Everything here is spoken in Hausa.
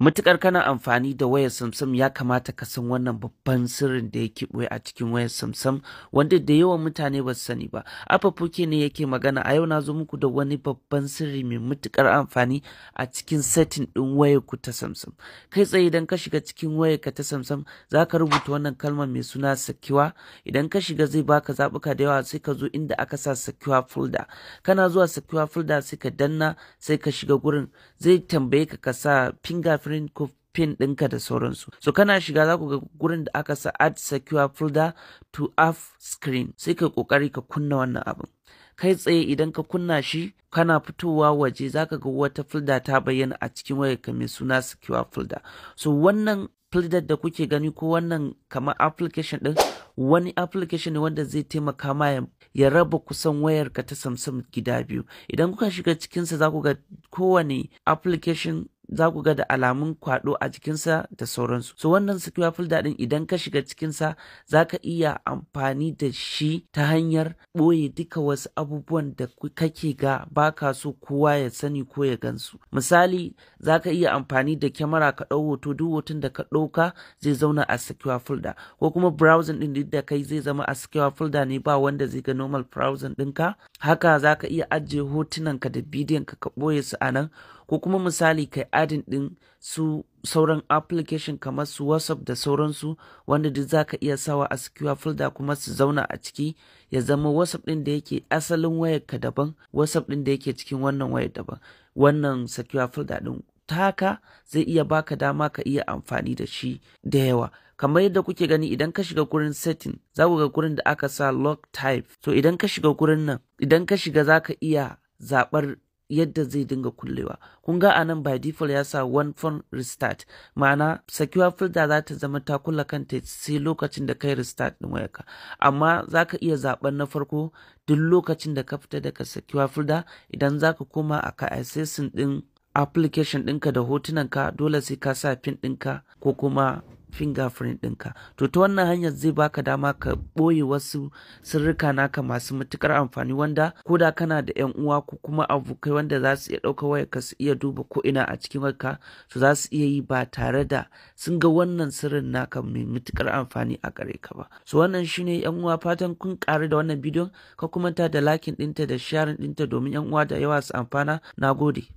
Matuƙar kana amfani da wayar Samsung, ya kamata ka san wannan babban sirrin da yake ɓoye a cikin wayar Samsung, wanda da yawan mutane ba su sani ba. Afafuke ne yake magana. A yau na zo muku da wani babban sirri mai matuƙar amfani a cikin setting ɗin wayar ku ta Samsung. Kai tsaye, idan ka shiga cikin wayar ka ta Samsung, za ka rubuta wannan kalmar mai suna "secure". Idan ka shiga, zai baka zaɓuka da yawa, sai ka zo inda aka sa "secure folder". Kana zuwa "secure folder", sai ka danna, sai ka shiga gurin. Zai tambaye ka ka sa fingerprint ko PIN ɗinka da sauransu. So kana shiga, za ku ga gurin da aka sa "Add secure folder to app screen". Sai ka kokari ka kunna wannan abin. Kai tsaye idan ka kunna shi, kana fitowa waje, za ka ga wata folder ta bayyana a cikin wayarka mai suna "secure folder". So wannan folder da kuke gani, ko wannan kamar application din, wani application ne wanda zai taimaka ma ya raba kusan wayarka ta Samsung gida biyu. Idan kuka shiga cikinsa, za ku ga kowane application, za ku ga da alamun kwado a jikinsa da sauransu. So wannan secure folder din, idan ka shiga cikinsa, za ka iya amfani da shi ta hanyar ɓoye duka wasu abubuwan da kake ga baka so kowa ya sani ko ya gansu. Misali, za ka iya amfani da kyamara ka ɗau hoto, duk hoton da ka ɗauka zai zauna a secure folder, ko kuma browsing ɗin da kai zai zama a secure folder ne, ba wanda zai ga normal browsing ɗinka. Haka za ka iya ajiye hotunanka da bidiyon ka, ka ɓoye su a nan, ko kuma misali kai adding ɗin su sauran application kamar su WhatsApp da sauransu, wanda duk za ka iya sawa a secure folder kuma su zauna a ciki. Ya zama WhatsApp ɗin da yake asalin wayar ka daban, WhatsApp ɗin da yake cikin wannan wayar daban. Wannan secure folder ɗin ta haka zai iya baka dama ka iya amfani da shi da yawa. Kamar yadda kuke gani, idan ka shiga gurin setting, za ku ga gurin da aka sa "Lock type". So idan ka shiga gurin nan, idan ka shiga, za ka iya zaɓar yadda zai dinga kullewa. Kun ga anan by default ya sa "One phone restart", ma'ana secure folder za ta zama ta kulla kanta sai lokacin da kai restart din wayarka. Amma za ka iya zaben na farko, duk lokacin da ka fita daga secure folder, idan za ka koma a ka accessing din application ɗinka da hotunanka, dole sai ka sa PIN ɗinka ko kuma fingerprint ɗinka. To ta wannan hanyar zai baka dama ka ɓoye wasu sirrika naka masu matuƙar amfani, wanda ko da kana da yan uwa ko kuma abokai wanda za su iya ɗauka wayarka su iya duba ko ina a cikin wayarka, to za su iya yi ba tare da sun ga wannan sirrin naka mai matuƙar amfani a gare ka ba. So wannan shine, yan uwa. Fatan kun ƙaru da wannan bidiyon. Ka kuma ta da liking ɗinta da sharing ɗinta domin yan uwa da yawa su amfana. Nagode.